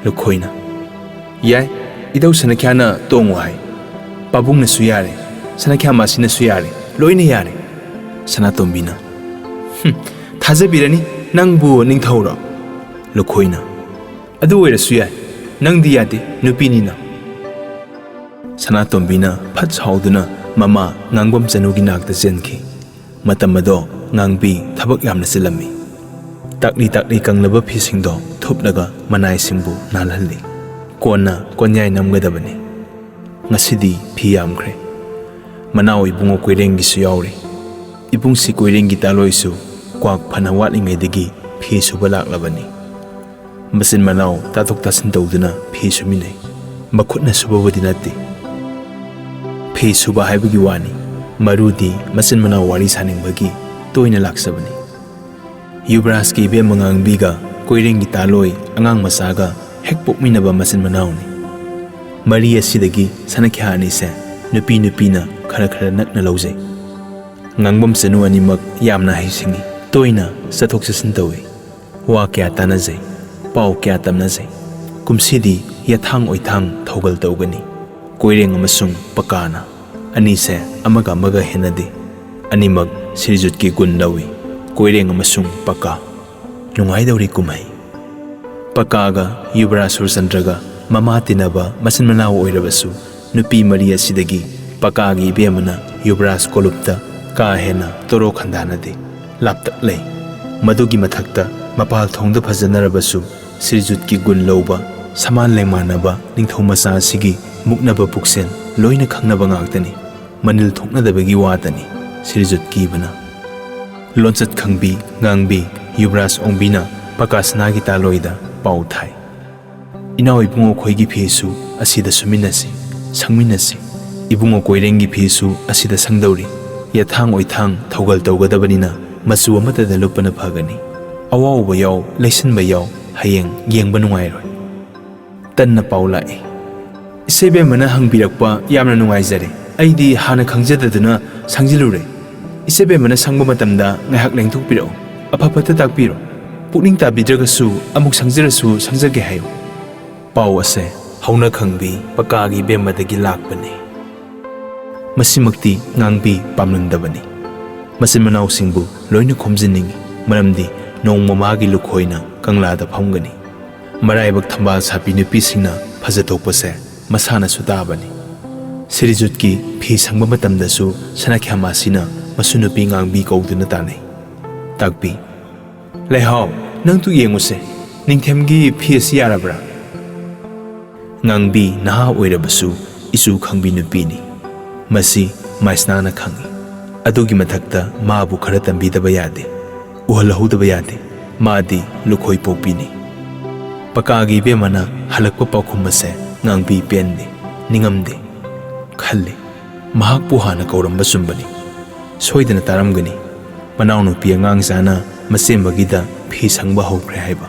ꯂꯨꯈꯣꯏꯅ, "ꯌꯥꯏ, ꯏꯙꯧ ꯁꯅꯥꯈ꯭ꯌꯥꯅ ꯇꯣꯡꯉꯨ ꯍꯥꯏ꯫ ꯄꯥꯕꯨꯡꯅꯁꯨ ꯌꯥꯔꯦ, ꯁꯅꯥꯈ꯭ꯌꯥ ꯃꯥꯁꯤꯅꯁꯨ ꯌꯥꯔꯦ, ꯂꯣꯏꯅ ꯌꯥꯔꯦ꯫" ꯁꯅꯥꯇꯣꯝꯕꯤꯅ, "ꯍꯨꯝ, ꯊꯥꯖꯕꯤꯔꯅꯤ, ꯅꯪꯕꯨ ꯅꯤꯡꯊꯧꯔꯣ?" ꯂꯨꯈꯣꯏꯅ, "ꯑꯗꯨ ꯑꯣꯏꯔꯁꯨ ꯌꯥꯏ, ꯅꯪꯗꯤ ꯌꯥꯗꯦ, ꯅꯨꯄꯤꯅꯤꯅ꯫" ꯁꯅꯥꯇꯣꯝꯕꯤꯅ ꯐꯠ ꯁꯥꯎꯗꯨꯅ ꯃꯃꯥ ꯉꯥꯡꯕꯝ ꯆꯅꯨꯒꯤ ꯅꯥꯛꯇ ꯆꯦꯟꯈꯤ꯫ ꯃꯇꯝ ꯑꯗꯣ ꯉꯥꯡꯕꯤ ꯊꯕꯛ ꯌꯥꯝꯅ ꯆꯤꯜꯂꯝꯃꯤ꯫ ꯇꯥꯛꯂꯤ ꯇꯥꯛꯂꯤ ꯀꯪꯂꯕ ꯐꯤꯁꯤꯡꯗꯣ ꯊꯨꯞꯂꯒ ꯃꯅꯥꯏꯁꯤꯡꯕꯨ ꯅꯥꯜꯍꯜꯂꯤ꯫ ꯀꯣꯟꯅ ꯀꯣꯟꯌꯥꯏ ꯅꯝꯒꯗꯕꯅꯤ꯫ ꯉꯁꯤꯗꯤ ꯐꯤ ꯌꯥꯝꯈ꯭ꯔꯦ꯫ ꯃꯅꯥꯎ ꯏꯕꯨꯡꯉꯣ ꯀꯣꯏꯔꯦꯡꯒꯤꯁꯨ ꯌꯥꯎꯔꯤ꯫ ꯏꯕꯨꯡꯁꯤ ꯀꯣꯏꯔꯦꯡꯒꯤ ꯇꯥꯂꯣꯏꯁꯨ ꯀ꯭ꯋꯥꯛ ꯐꯅ ꯋꯥꯠꯂꯤꯉꯩꯗꯒꯤ ꯐꯤ ꯁꯨꯕ ꯂꯥꯛꯂꯕꯅꯤ꯫ ꯃꯆꯤꯟ ꯃꯅꯥꯎ ꯇꯥꯊꯣꯛ ꯇꯥꯁꯤꯟ ꯇꯧꯗꯨꯅ ꯐꯤ ꯁꯨꯃꯤꯟꯅꯩ꯫ ꯃꯈꯨꯠꯅ ꯁꯨꯕꯕꯨꯗꯤ ꯅꯠꯇꯦ꯫ ꯐꯤ ꯁꯨꯕ ꯍꯥꯏꯕꯒꯤ ꯋꯥꯅꯤ, ꯃꯔꯨꯗꯤ ꯃꯆꯤꯟ ꯃꯅꯥꯎ ꯋꯥꯔꯤ ꯁꯥꯅꯤꯡꯕꯒꯤ ꯇꯣꯏꯅ ꯂꯥꯛꯆꯕꯅꯤ꯫ ꯌꯨꯕꯔꯥꯖꯀꯤ ꯏꯕꯦꯝꯃ ꯉꯥꯡꯕꯤꯒ ꯀꯣꯏꯔꯦꯡꯒꯤ ꯇꯥꯂꯣꯏ ꯑꯉꯥꯡ ꯃꯆꯥꯒ ꯍꯦꯛ ꯄꯣꯛꯃꯤꯟꯅꯕ ꯃꯆꯤꯟ ꯃꯅꯥꯎꯅꯤ꯫ ꯃꯔꯤ ꯑꯁꯤꯗꯒꯤ ꯁꯅꯥꯈ꯭ꯌꯥ ꯑꯅꯤꯁꯦ ꯅꯨꯄꯤ ꯅꯨꯄꯤꯅ ꯈꯔ ꯈꯔ ꯅꯛꯅ ꯂꯧꯖꯩ꯫ ꯉꯥꯡꯕꯝ ꯆꯅꯨ ꯑꯅꯤꯃꯛ ꯌꯥꯝꯅ ꯍꯩꯁꯤꯡꯉꯤ꯫ ꯇꯣꯏꯅ ꯆꯠꯊꯣꯛ ꯆꯠꯁꯤꯟ ꯇꯧꯏ꯫ ꯋꯥ ꯀꯌꯥ ꯇꯥꯟꯅꯖꯩ, ꯄꯥꯎ ꯀꯌꯥ ꯇꯝꯅꯖꯩ꯫ ꯀꯨꯝꯁꯤꯗꯤ ꯌꯦꯊꯥꯡ ꯑꯣꯏꯊꯥꯡ ꯊꯧꯒꯜ ꯇꯧꯒꯅꯤ꯫ ꯀꯣꯏꯔꯦꯡ ꯑꯃꯁꯨꯡ ꯄꯀꯥꯅ ꯑꯅꯤꯁꯦ ꯑꯃꯒ ꯑꯃꯒ ꯍꯦꯟꯅꯗꯦ꯫ ꯑꯅꯤꯃꯛ ꯁꯤꯔꯤꯖꯨꯠꯀꯤ ꯒꯨꯟ ꯂꯧꯏ, ꯀꯣꯏꯔꯦꯡ ꯑꯃꯁꯨꯡ ꯄꯀꯥ꯫ ꯅꯨꯡꯉꯥꯏꯗꯧꯔꯤ ꯀꯨꯝꯍꯩ꯫ ꯄꯀꯥꯒ ꯌꯨꯕꯔꯥꯖ ꯁꯨꯔꯆꯟꯗ꯭ꯔꯒ ꯃꯃꯥ ꯇꯤꯟꯅꯕ ꯃꯆꯤꯟ ꯃꯅꯥꯎ ꯑꯣꯏꯔꯕꯁꯨ, ꯅꯨꯄꯤ ꯃꯔꯤ ꯑꯁꯤꯗꯒꯤ ꯄꯀꯥꯒꯤ ꯏꯕꯦꯝꯃꯅ ꯌꯨꯕꯔꯥꯖ ꯀꯣꯂꯨꯞꯇ ꯀꯥ ꯍꯦꯟꯅ ꯇꯣꯔꯣ ꯈꯟꯗꯥꯅꯗꯦ꯫ ꯂꯥꯞꯇꯛ ꯂꯩ꯫ ꯃꯗꯨꯒꯤ ꯃꯊꯛꯇ ꯃꯄꯥꯜ ꯊꯣꯡꯗ ꯐꯖꯅꯔꯕꯁꯨ ꯁꯤꯔꯤꯖꯨꯠꯀꯤ ꯒꯨꯟ ꯂꯧꯕ, ꯁꯃꯥꯟ ꯂꯦꯡꯃꯥꯟꯅꯕ ꯅꯤꯡꯊꯧ ꯃꯆꯥ ꯑꯁꯤꯒꯤ ꯃꯨꯛꯅꯕ ꯄꯨꯛꯁꯦꯜ ꯂꯣꯏꯅ ꯈꯪꯅꯕ ꯉꯥꯛꯇꯅꯤ꯫ ꯃꯅꯤꯜ ꯊꯣꯛꯅꯗꯕꯒꯤ ꯋꯥꯇꯅꯤ꯫ ꯁꯤꯔꯤꯖꯨꯠ ꯀꯤꯕꯅ꯫ ꯂꯣꯟꯆꯠ ꯈꯪꯕꯤ, ꯉꯥꯡꯕꯤ, ꯌꯨꯕꯔꯥꯖ ꯑꯣꯡꯕꯤꯅ ꯄꯀꯥ ꯁꯅꯥꯒꯤ ꯇꯥꯂꯣꯏꯗ ꯄꯥꯎ ꯊꯥꯏ꯫ "ꯏꯅꯥꯎ ꯏꯕꯨꯡꯉꯣ ꯈꯣꯏꯒꯤ ꯐꯤꯁꯨ ꯑꯁꯤꯗ ꯁꯨꯃꯤꯟꯅꯁꯤ, ꯁꯪꯃꯤꯟꯅꯁꯤ꯫ ꯏꯕꯨꯡꯉꯣ ꯀꯣꯏꯔꯦꯡꯒꯤ ꯐꯤꯁꯨ ꯑꯁꯤꯗ ꯁꯪꯗꯧꯔꯤ꯫ ꯌꯦꯊꯥꯡ ꯑꯣꯏꯊꯥꯡ ꯊꯧꯒꯜ ꯇꯧꯒꯗꯕꯅꯤꯅ ꯃꯆꯨ ꯑꯃꯠꯇꯗ ꯂꯨꯞꯄꯅ ꯐꯒꯅꯤ꯫ ꯑꯋꯥꯎꯕ ꯌꯥꯎ, ꯂꯩꯁꯤꯟꯕ ꯌꯥꯎ, ꯍꯌꯦꯡ ꯌꯦꯡꯕ ꯅꯨꯡꯉꯥꯏꯔꯣꯏ꯫" ꯇꯟꯅ ꯄꯥꯎ ꯂꯥꯛꯏ꯫ "ꯏꯆꯦꯕꯦꯝꯃꯅ ꯍꯪꯕꯤꯔꯛꯄ ꯌꯥꯝꯅ ꯅꯨꯡꯉꯥꯏꯖꯔꯦ꯫ ꯑꯩꯗꯤ ꯍꯥꯟꯅ ꯈꯪꯖꯗꯗꯨꯅ ꯁꯪꯖꯤꯜꯂꯨꯔꯦ꯫ ꯏꯆꯦꯕꯦꯝꯃꯅ ꯁꯪꯕ ꯃꯇꯝꯗ ꯉꯥꯏꯍꯥꯛ ꯂꯦꯡꯊꯣꯛꯄꯤꯔꯛꯎ꯫ ꯑꯐ ꯐꯠꯇ ꯇꯥꯛꯄꯤꯔꯣ꯫ ꯄꯨꯛꯅꯤꯡ ꯇꯥꯕꯤꯗ꯭ꯔꯒꯁꯨ ꯑꯃꯨꯛ ꯁꯪꯖꯔꯁꯨ ꯁꯪꯖꯒꯦ ꯍꯥꯏꯌꯨ꯫ ꯄꯥꯎ ꯑꯁꯦ ꯍꯧꯅ ꯈꯪꯕꯤ ꯄꯀꯥꯒꯤ ꯏꯕꯦꯝꯃꯗꯒꯤ ꯂꯥꯛꯄꯅꯤ꯫ ꯃꯁꯤꯃꯛꯇꯤ ꯉꯥꯡꯕꯤ ꯄꯥꯝꯂꯝꯗꯕꯅꯤ꯫ ꯃꯆꯤꯟ ꯃꯅꯥꯎꯁꯤꯡꯕꯨ ꯂꯣꯏꯅ ꯈꯣꯝꯖꯤꯟꯅꯤꯡꯏ, ꯃꯔꯝꯗꯤ ꯅꯣꯡꯃ ꯃꯥꯒꯤ ꯂꯨꯈꯣꯏꯅ ꯀꯪꯂꯥꯗ ꯐꯝꯒꯅꯤ꯫ ꯃꯔꯥꯏꯕꯛ ꯊꯝꯕꯥꯜ ꯁꯥꯄꯤ ꯅꯨꯄꯤꯁꯤꯡꯅ ꯐꯖꯊꯣꯛꯄꯁꯦ ꯃꯁꯥꯅꯁꯨ ꯇꯥꯕꯅꯤ꯫ ꯁꯤꯔꯤꯖꯨꯠꯀꯤ ꯐꯤ ꯁꯪꯕ ꯃꯇꯝꯗꯁꯨ ꯁꯅꯥꯈ꯭ꯌꯥꯃꯥꯁꯤꯅ ꯃꯁꯨ ꯅꯨꯄꯤ ꯉꯥꯡꯕꯤ ꯀꯧꯗꯨꯅ ꯇꯥꯟꯅꯩ꯫ ꯇꯥꯛꯄꯤ, ꯂꯩꯍꯥꯎ, ꯅꯪꯗꯨ ꯌꯦꯡꯉꯨꯁꯦ, ꯅꯤꯡꯊꯦꯝꯒꯤ ꯐꯤ ꯑꯁꯤ ꯌꯥꯔꯕ꯭ꯔꯥ? ꯉꯥꯡꯕꯤ ꯅꯍꯥ ꯑꯣꯏꯔꯕꯁꯨ ꯏꯆꯨ ꯈꯪꯕꯤ ꯅꯨꯄꯤꯅꯤ꯫ ꯃꯁꯤ ꯃꯥꯏꯁꯅꯥꯅ ꯈꯪꯏ꯫ ꯑꯗꯨꯒꯤ ꯃꯊꯛꯇ ꯃꯥꯕꯨ ꯈꯔ ꯇꯝꯕꯤꯗꯕ ꯌꯥꯗꯦ, ꯎꯍꯜꯍꯧꯗꯕ ꯌꯥꯗꯦ꯫ ꯃꯥꯗꯤ ꯂꯨꯈꯣꯏ ꯄꯣꯛꯄꯤꯅꯤ꯫ ꯄꯀꯥꯒꯤ ꯏꯕꯦꯝꯃꯅ ꯍꯜꯂꯛꯄ ꯄꯥꯎꯈꯨꯝ ꯑꯁꯦ ꯉꯥꯡꯕꯤ ꯄꯦꯟꯗꯦ, ꯅꯤꯡꯉꯝꯗꯦ꯫ ꯈꯜꯂꯤ, ꯃꯍꯥꯛꯄꯨ ꯍꯥꯟꯅ ꯀꯧꯔꯝꯕ ꯆꯨꯝꯕꯅꯤ꯫ ꯁꯣꯏꯗꯅ ꯇꯥꯔꯝꯒꯅꯤ꯫ ꯃꯅꯥꯎꯅꯨꯄꯤ ꯑꯉꯥꯡ ꯆꯥꯅ ꯃꯆꯦꯝꯕꯒꯤꯗ ꯐꯤ ꯁꯪꯕ ꯍꯧꯈ꯭ꯔꯦ ꯍꯥꯏꯕ꯫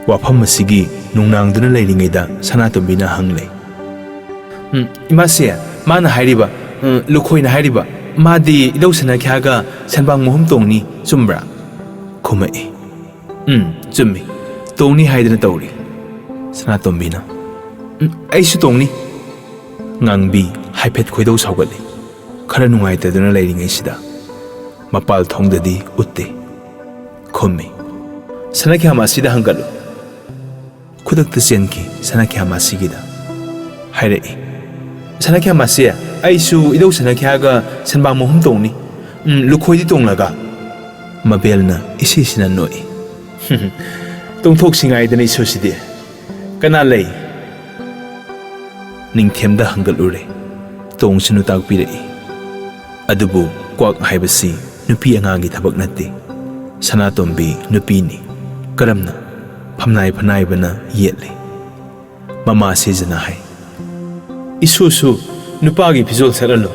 ꯋꯥꯐꯝ ꯑꯁꯤꯒꯤ ꯅꯨꯡꯅꯥꯡꯗꯨꯅ ꯂꯩꯔꯤꯉꯩꯗ ꯁꯅꯥꯇꯣꯝꯕꯤꯅ ꯍꯪꯂꯦ꯫ "ꯎꯝ, ꯏꯃꯥꯁꯦ, ꯃꯥꯅ ꯍꯥꯏꯔꯤꯕ, ꯎꯝ, ꯂꯨꯈꯣꯏꯅ ꯍꯥꯏꯔꯤꯕ, ꯃꯥꯗꯤ ꯏꯙꯧ ꯁꯅꯥꯈ꯭ꯌꯥꯒ ꯁꯟꯕꯥꯡ ꯃꯍꯨꯝ ꯇꯣꯡꯅꯤ, ꯆꯨꯝꯕ꯭ꯔꯥ?" ꯈꯨꯝꯃꯛꯏ꯫ "ꯎꯝ, ꯆꯨꯝꯃꯤ꯫ ꯇꯣꯡꯅꯤ ꯍꯥꯏꯗꯅ ꯇꯧꯔꯤ꯫" ꯁꯅꯥꯇꯣꯝꯕꯤꯅ, "ꯎꯝ, ꯑꯩꯁꯨ ꯇꯣꯡꯅꯤ꯫" ꯉꯥꯡꯕꯤ ꯍꯥꯏꯐꯦꯠ ꯈꯣꯏꯗꯧ ꯁꯥꯎꯒꯠꯂꯤ꯫ ꯈꯔ ꯅꯨꯡꯉꯥꯏꯇꯗꯨꯅ ꯂꯩꯔꯤꯉꯩꯁꯤꯗ ꯃꯄꯥꯜ ꯊꯣꯡꯗꯗꯤ ꯎꯠꯇꯦ꯫ ꯈꯨꯝꯃꯤ, "ꯁꯅꯥꯈ꯭ꯌꯥꯃꯥꯁꯤꯗ ꯍꯪꯒꯠꯂꯨ꯫" ꯈꯨꯗꯛꯇ ꯆꯦꯟꯈꯤ ꯁꯅꯥꯈ꯭ꯌꯥꯃꯥꯁꯤꯒꯤꯗ꯫ ꯍꯥꯏꯔꯛꯏ, "ꯁꯅꯥꯈ꯭ꯌꯥꯃꯥꯁꯤ, ꯑꯩꯁꯨ ꯏꯙꯧ ꯁꯅꯥꯈ꯭ꯌꯥꯒ ꯁꯟꯕꯥꯡ ꯃꯍꯨꯝ ꯇꯣꯡꯅꯤ꯫ ꯎꯝ, ꯂꯨꯈꯣꯏꯗꯤ ꯇꯣꯡꯂꯒ?" ꯃꯕꯦꯜꯅ ꯏꯁꯤꯁꯤꯅ ꯅꯣꯛꯏ꯫ "ꯇꯣꯡꯊꯣꯛꯁꯤ ꯉꯥꯏꯗꯅ ꯏꯁꯨꯁꯤꯗꯤ꯫ ꯀꯅꯥ ꯂꯩ?" ꯅꯤꯡꯊꯦꯝꯗ ꯍꯪꯒꯠꯂꯨꯔꯦ꯫ ꯇꯣꯡꯁꯅꯨ ꯇꯥꯛꯄꯤꯔꯛꯏ꯫ ꯑꯗꯨꯕꯨ ꯀ꯭ꯋꯥꯛ ꯍꯥꯏꯕꯁꯤ ꯅꯨꯄꯤ ꯑꯉꯥꯡꯒꯤ ꯊꯕꯛ ꯅꯠꯇꯦ꯫ ꯁꯅꯥꯇꯣꯝꯕꯤ ꯅꯨꯄꯤꯅꯤ꯫ ꯀꯔꯝꯅ? ꯐꯝꯅꯥꯏ ꯐꯅꯥꯏꯕꯅ ꯌꯦꯠꯂꯤ꯫ ꯃꯃꯥ ꯁꯤꯖꯅ ꯍꯥꯏ, "ꯏꯁꯨꯁꯨ ꯅꯨꯄꯥꯒꯤ ꯐꯤꯖꯣꯜ ꯁꯦꯠꯍꯜꯂꯨ꯫"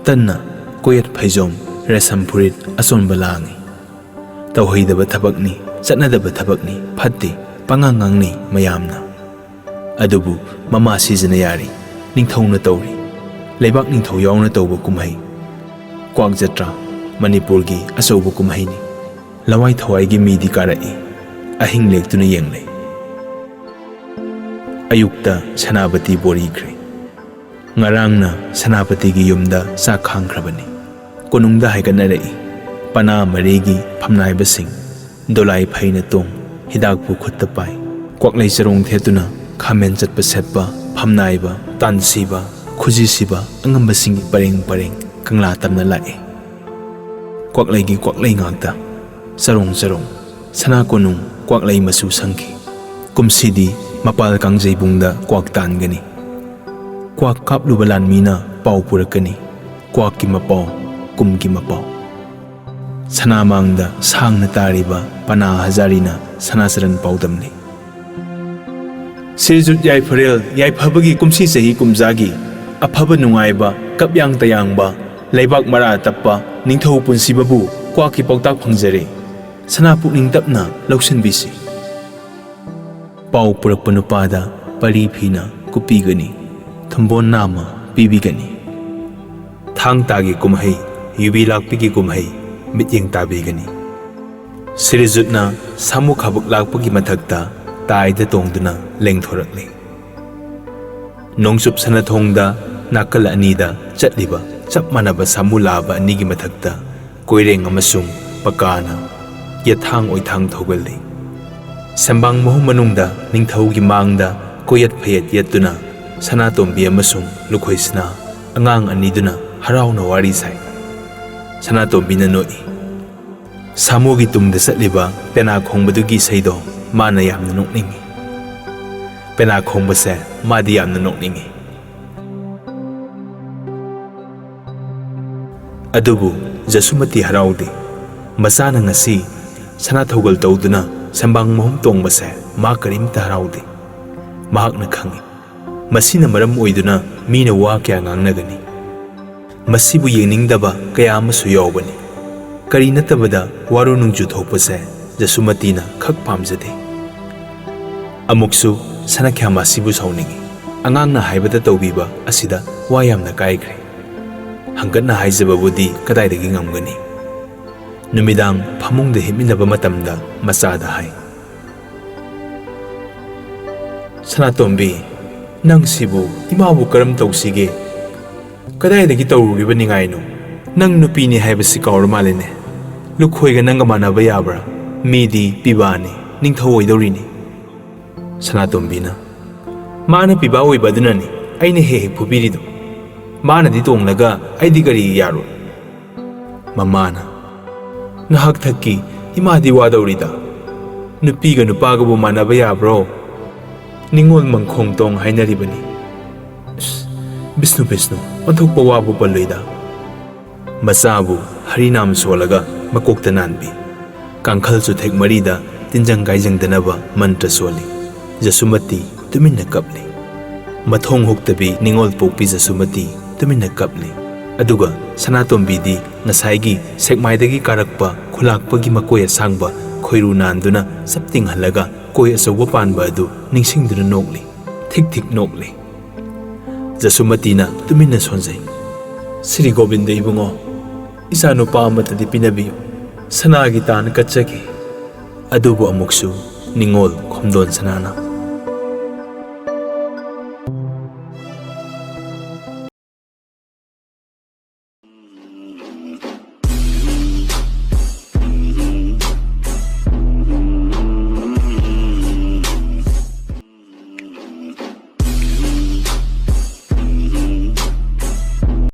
ꯇꯟꯅ ꯀꯣꯌꯦꯠ ꯐꯩꯖꯣꯝ, ꯔꯦꯁꯝ ꯐꯨꯔꯤꯠ ꯑꯆꯣꯟꯕ ꯂꯥꯡꯏ꯫ ꯇꯧꯍꯩꯗꯕ ꯊꯕꯛꯅꯤ, ꯆꯠꯅꯗꯕ ꯊꯕꯛꯅꯤ, ꯐꯠꯇꯦ, ꯄꯉꯥꯡ ꯉꯥꯡꯅꯩ ꯃꯌꯥꯝꯅ꯫ ꯑꯗꯨꯕꯨ ꯃꯃꯥ ꯁꯤꯖꯅ ꯌꯥꯔꯤ, ꯅꯤꯡꯊꯧꯅ ꯇꯧꯔꯤ꯫ ꯂꯩꯕꯥꯛ ꯅꯤꯡꯊꯧ ꯌꯥꯎꯅ ꯇꯧꯕ ꯀꯨꯝꯍꯩ꯫ ꯀ꯭ꯋꯥꯛ ꯖꯇ꯭ꯔꯥ ꯃꯅꯤꯄꯨꯔꯒꯤ ꯑꯆꯧꯕ ꯀꯨꯝꯍꯩꯅꯤ꯫ ꯂꯋꯥꯏ ꯊꯋꯥꯏꯒꯤ ꯃꯤꯗꯤ ꯀꯥꯔꯛꯏ, ꯑꯍꯤꯡ ꯂꯦꯛꯇꯨꯅ ꯌꯦꯡꯂꯩ꯫ ꯑꯌꯨꯛꯇ ꯁꯦꯅꯥꯄꯇꯤ ꯕꯣꯔꯤꯈ꯭ꯔꯦ꯫ ꯉꯔꯥꯡꯅ ꯁꯦꯅꯥꯄꯇꯤꯒꯤ ꯌꯨꯝꯗ ꯆꯥꯛ ꯈꯥꯡꯈ꯭ꯔꯕꯅꯤ꯫ ꯀꯣꯅꯨꯡꯗ ꯍꯥꯏꯒꯠꯅꯔꯛꯏ꯫ ꯄꯅꯥ ꯃꯔꯤꯒꯤ ꯐꯝꯅꯥꯏꯕꯁꯤꯡ, ꯗꯣꯂꯥꯏ ꯐꯩꯅ ꯇꯣꯡ, ꯍꯤꯗꯥꯛꯄꯨ ꯈꯨꯠꯇ ꯄꯥꯏ꯫ ꯀ꯭ꯋꯥꯛꯂꯩ ꯆꯔꯣꯡ ꯊꯦꯠꯇꯨꯅ ꯈꯥꯃꯦꯟ ꯆꯠꯄ ꯁꯦꯠꯄ ꯐꯝꯅꯥꯏꯕ, ꯇꯥꯟꯁꯤꯕ, ꯈꯨꯖꯤꯁꯤꯕ ꯑꯉꯝꯕꯁꯤꯡꯒꯤ ꯄꯔꯦꯡ ꯄꯔꯦꯡ ꯀꯪꯂꯥ ꯇꯝꯅ ꯂꯥꯛꯏ꯫ ꯀ꯭ꯋꯥꯛꯂꯩꯒꯤ ꯀ꯭ꯋꯥꯛꯂꯩ ꯉꯥꯛꯇ, ꯆꯔꯣꯡ ꯆꯔꯣꯡ, ꯁꯅꯥ ꯀꯣꯅꯨꯡ ꯀ꯭ꯋꯥꯛꯂꯩ ꯃꯆꯨ ꯁꯪꯈꯤ꯫ ꯀꯨꯝꯁꯤꯗꯤ ꯃꯄꯥꯜ ꯀꯥꯡꯖꯩꯕꯨꯡꯗ ꯀ꯭ꯋꯥꯛ ꯇꯥꯟꯒꯅꯤ꯫ ꯀ꯭ꯋꯥꯛ ꯀꯥꯞꯂꯨꯕ ꯂꯥꯟꯃꯤꯅ ꯄꯥꯎ ꯄꯨꯔꯛꯀꯅꯤ꯫ ꯀ꯭ꯋꯥꯛꯀꯤ ꯃꯄꯥꯎ, ꯀꯨꯝꯒꯤ ꯃꯄꯥꯎ꯫ ꯁꯅꯥꯃꯥꯡꯗ ꯁꯥꯡꯅ ꯇꯥꯔꯤꯕ ꯄꯅꯥ ꯍꯖꯥꯔꯤꯅ ꯁꯅꯥꯆꯔꯟ ꯄꯥꯎꯗꯝꯂꯤ꯫ ꯁꯤꯔꯖꯨꯠ ꯌꯥꯏꯐꯔꯦꯜ ꯌꯥꯏꯐꯕꯒꯤ ꯀꯨꯝꯁꯤ ꯆꯍꯤ ꯀꯨꯝꯖꯥꯒꯤ ꯑꯐꯕ ꯅꯨꯡꯉꯥꯏꯕ, ꯀꯞꯌꯥꯡ ꯇꯌꯥꯡꯕ, ꯂꯩꯕꯥꯛ ꯃꯔꯥ ꯇꯞꯄ ꯅꯤꯡꯊꯧ ꯄꯨꯟꯁꯤꯕꯕꯨ ꯀ꯭ꯋꯥꯛꯀꯤ ꯄꯥꯎꯇꯥꯛ ꯐꯪꯖꯔꯦ꯫ ꯁꯅꯥ ꯄꯨꯛꯅꯤꯡ ꯇꯞꯅ ꯂꯧꯁꯤꯟꯕꯤꯁꯤ꯫ ꯄꯥꯎ ꯄꯨꯔꯛꯄ ꯅꯨꯄꯥꯗ ꯄꯔꯤ ꯐꯤꯅ ꯀꯨꯞꯄꯤꯒꯅꯤ, ꯊꯝꯕꯣꯟ ꯅꯥꯝꯃ ꯄꯤꯕꯤꯒꯅꯤ꯫ ꯊꯥꯡ ꯇꯥꯒꯤ ꯀꯨꯝꯍꯩ, ꯌꯨꯕꯤ ꯂꯥꯛꯄꯤꯒꯤ ꯀꯨꯝꯍꯩ, ꯃꯤꯠꯌꯦꯡ ꯇꯥꯕꯤꯒꯅꯤ꯫ ꯁꯤꯔꯤꯖꯨꯠꯅ ꯁꯥꯃꯨ ꯈꯥꯕꯨꯛ ꯂꯥꯛꯄꯒꯤ ꯃꯊꯛꯇ ꯇꯥꯏꯗ ꯇꯣꯡꯗꯨꯅ ꯂꯦꯡꯊꯣꯔꯛꯂꯤ꯫ ꯅꯣꯡꯆꯨꯞ ꯁꯅꯥꯊꯣꯡꯗ ꯅꯥꯀꯜ ꯑꯅꯤꯗ ꯆꯠꯂꯤꯕ ꯆꯞ ꯃꯥꯟꯅꯕ ꯁꯥꯃꯨ ꯂꯥꯕ ꯑꯅꯤꯒꯤ ꯃꯊꯛꯇ ꯀꯣꯏꯔꯦꯡ ꯑꯃꯁꯨꯡ ꯄꯀꯥꯅ ꯌꯦꯠꯊꯥꯡ ꯑꯣꯏꯊꯥꯡ ꯊꯧꯒꯜꯂꯤ꯫ ꯁꯦꯝꯕꯥꯡ ꯃꯍꯨꯝ ꯃꯅꯨꯡꯗ ꯅꯤꯡꯊꯧꯒꯤ ꯃꯥꯡꯗ ꯀꯣꯌꯦꯠ ꯐꯌꯦꯠ ꯌꯦꯠꯇꯨꯅ ꯁꯅꯥꯇꯣꯝꯕꯤ ꯑꯃꯁꯨꯡ ꯂꯨꯈꯣꯏꯁꯅꯥ ꯑꯉꯥꯡ ꯑꯅꯤꯗꯨꯅ ꯍꯔꯥꯎꯅ ꯋꯥꯔꯤ ꯁꯥꯏ꯫ ꯁꯅꯥꯇꯣꯝꯕꯤꯅ ꯅꯣꯛꯏ꯫ ꯁꯥꯃꯨꯒꯤ ꯇꯨꯡꯗ ꯆꯠꯂꯤꯕ ꯄꯦꯅꯥ ꯈꯣꯡꯕꯗꯨꯒꯤ ꯏꯁꯩꯗꯣ ꯃꯥꯅ ꯌꯥꯝꯅ ꯅꯣꯛꯅꯤꯡꯏ꯫ ꯄꯦꯅꯥ ꯈꯣꯡꯕꯁꯦ ꯃꯥꯗꯤ ꯌꯥꯝꯅ ꯅꯣꯛꯅꯤꯡꯏ꯫ ꯑꯗꯨꯕꯨ ꯖꯁꯨꯃꯇꯤ ꯍꯔꯥꯎꯗꯦ꯫ ꯃꯆꯥꯅ ꯉꯁꯤ ꯁꯅꯥ ꯊꯧꯒꯜ ꯇꯧꯗꯨꯅ ꯁꯦꯝꯕꯥꯡ ꯃꯍꯨꯝ ꯇꯣꯡꯕꯁꯦ ꯃꯥ ꯀꯔꯤꯝꯇ ꯍꯔꯥꯎꯗꯦ꯫ ꯃꯍꯥꯛꯅ ꯈꯪꯏ꯫ ꯃꯁꯤꯅ ꯃꯔꯝ ꯑꯣꯏꯗꯨꯅ ꯃꯤꯅ ꯋꯥ ꯀꯌꯥ ꯉꯥꯡꯅꯒꯅꯤ꯫ ꯃꯁꯤꯕꯨ ꯌꯦꯡꯅꯤꯡꯗꯕ ꯀꯌꯥ ꯑꯃꯁꯨ ꯌꯥꯎꯕꯅꯤ꯫ ꯀꯔꯤ ꯅꯠꯇꯕꯗ ꯋꯥꯔꯨ ꯅꯨꯡꯖꯨ ꯊꯣꯛꯄꯁꯦ ꯖꯁꯨꯃꯇꯤꯅ ꯈꯛ ꯄꯥꯝꯖꯗꯦ꯫ ꯑꯃꯨꯛꯁꯨ ꯁꯅꯥꯈ꯭ꯌꯥꯝ ꯑꯁꯤꯕꯨ ꯁꯥꯎꯅꯤꯡꯏ꯫ ꯑꯉꯥꯡꯅ ꯍꯥꯏꯕꯗ ꯇꯧꯕꯤꯕ ꯑꯁꯤꯗ ꯋꯥ ꯌꯥꯝꯅ ꯀꯥꯏꯈ꯭ꯔꯦ꯫ ꯍꯪꯒꯠꯅ ꯍꯥꯏꯖꯕꯕꯨꯗꯤ ꯀꯗꯥꯏꯗꯒꯤ ꯉꯝꯒꯅꯤ? ꯅꯨꯃꯤꯗꯥꯡ ꯐꯃꯨꯡꯗ ꯍꯤꯞꯃꯤꯟꯅꯕ ꯃꯇꯝꯗ ꯃꯆꯥꯗ ꯍꯥꯏ, "ꯁꯅꯥꯇꯣꯝꯕꯤ, ꯅꯪꯁꯤꯕꯨ ꯏꯃꯥꯕꯨ ꯀꯔꯝ ꯇꯧꯁꯤꯒꯦ? ꯀꯗꯥꯏꯗꯒꯤ ꯇꯧꯔꯨꯔꯤꯕ ꯅꯤꯡꯉꯥꯏꯅꯣ? ꯅꯪ ꯅꯨꯄꯤꯅꯤ ꯍꯥꯏꯕꯁꯤ ꯀꯥꯎꯔ ꯃꯥꯜꯂꯦꯅꯦ꯫ ꯂꯨꯈꯣꯏꯒ ꯅꯪꯒ ꯃꯥꯟꯅꯕ ꯌꯥꯕ꯭ꯔꯥ? ꯃꯤꯗꯤ ꯄꯤꯕꯥꯅꯤ, ꯅꯤꯡꯊꯧ ꯑꯣꯏꯗꯧꯔꯤꯅꯤ꯫" ꯁꯅꯥꯇꯣꯝꯕꯤꯅ, "ꯃꯥꯅ ꯄꯤꯕꯥ ꯑꯣꯏꯕ ꯑꯗꯨꯅꯅꯤ ꯑꯩꯅ ꯍꯦꯛ ꯍꯦꯛ ꯐꯨꯕꯤꯔꯤꯗꯣ꯫ ꯃꯥꯅꯗꯤ ꯇꯣꯡꯂꯒ ꯑꯩꯗꯤ ꯀꯔꯤꯒꯤ ꯌꯥꯔꯣꯏ?" ꯃꯃꯥꯅ, "ꯉꯥꯏꯍꯥꯛ ꯊꯛꯀꯤ ꯏꯃꯥꯗꯤ ꯋꯥꯗꯧꯔꯤꯗ꯫ ꯅꯨꯄꯤꯒ ꯅꯨꯄꯥꯒꯕꯨ ꯃꯥꯟꯅꯕ ꯌꯥꯕ꯭ꯔꯣ? ꯅꯤꯉꯣꯜ ꯃꯪꯈꯣꯡ ꯇꯣꯡ ꯍꯥꯏꯅꯔꯤꯕꯅꯤ꯫" "ꯏꯁ, ꯕꯤꯁꯅꯨ, ꯕꯤꯁꯅꯨ, ꯑꯣꯟꯊꯣꯛꯄ ꯋꯥꯕꯨ ꯄꯜꯂꯣꯏꯗ꯫" ꯃꯆꯥꯕꯨ ꯍꯔꯤꯅꯥꯝ ꯁꯣꯜꯂꯒ ꯃꯀꯣꯛꯇ ꯅꯥꯟꯕꯤ꯫ ꯀꯥꯡꯈꯜ ꯆꯨꯊꯦꯛ ꯃꯔꯤꯗ ꯇꯤꯟꯖꯪ ꯀꯥꯏꯖꯪꯗꯅꯕ ꯃꯟꯇ꯭ꯔ ꯁꯣꯜꯂꯤ꯫ ꯖꯁꯨꯃꯇꯤ ꯇꯨꯃꯤꯟꯅ ꯀꯞꯂꯤ꯫ ꯃꯊꯣꯡ ꯍꯨꯛꯇꯕꯤ ꯅꯤꯉꯣꯜ ꯄꯣꯛꯄꯤ ꯖꯁꯨꯃꯇꯤ ꯇꯨꯃꯤꯟꯅ ꯀꯞꯂꯤ꯫ ꯑꯗꯨꯒ ꯁꯅꯥꯇꯣꯝꯕꯤꯗꯤ ꯉꯁꯥꯏꯒꯤ ꯁꯦꯛꯃꯥꯏꯗꯒꯤ ꯀꯥꯔꯛꯄ ꯈꯨꯂꯥꯛꯄꯒꯤ ꯃꯀꯣꯏ ꯑꯁꯥꯡꯕ ꯈꯣꯏꯔꯨ ꯅꯥꯟꯗꯨꯅ ꯆꯞ ꯇꯤꯡꯍꯜꯂꯒ ꯀꯣꯏ ꯑꯆꯧꯕ ꯄꯥꯟꯕ ꯑꯗꯨ ꯅꯤꯡꯁꯤꯡꯗꯨꯅ ꯅꯣꯛꯂꯤ꯫ ꯊꯤꯛ ꯊꯤꯛ ꯅꯣꯛꯂꯤ꯫ ꯖꯁꯨꯃꯇꯤꯅ ꯇꯨꯃꯤꯟꯅ ꯁꯣꯟꯖꯩ꯫ "ꯁ꯭ꯔꯤ ꯒꯣꯕꯤꯟꯗ ꯏꯕꯨꯡꯉꯣ, ꯏꯆꯥꯅꯨꯄꯥ ꯑꯃꯠꯇꯗꯤ ꯄꯤꯅꯕꯤꯌꯨ꯫ ꯁꯅꯥꯒꯤ ꯇꯥꯟ ꯀꯠꯆꯒꯦ꯫" ꯑꯗꯨꯕꯨ ꯑꯃꯨꯛꯁꯨ ꯅꯤꯉꯣꯜ ꯈꯣꯝꯗꯣꯟ ꯁꯅꯥꯅ,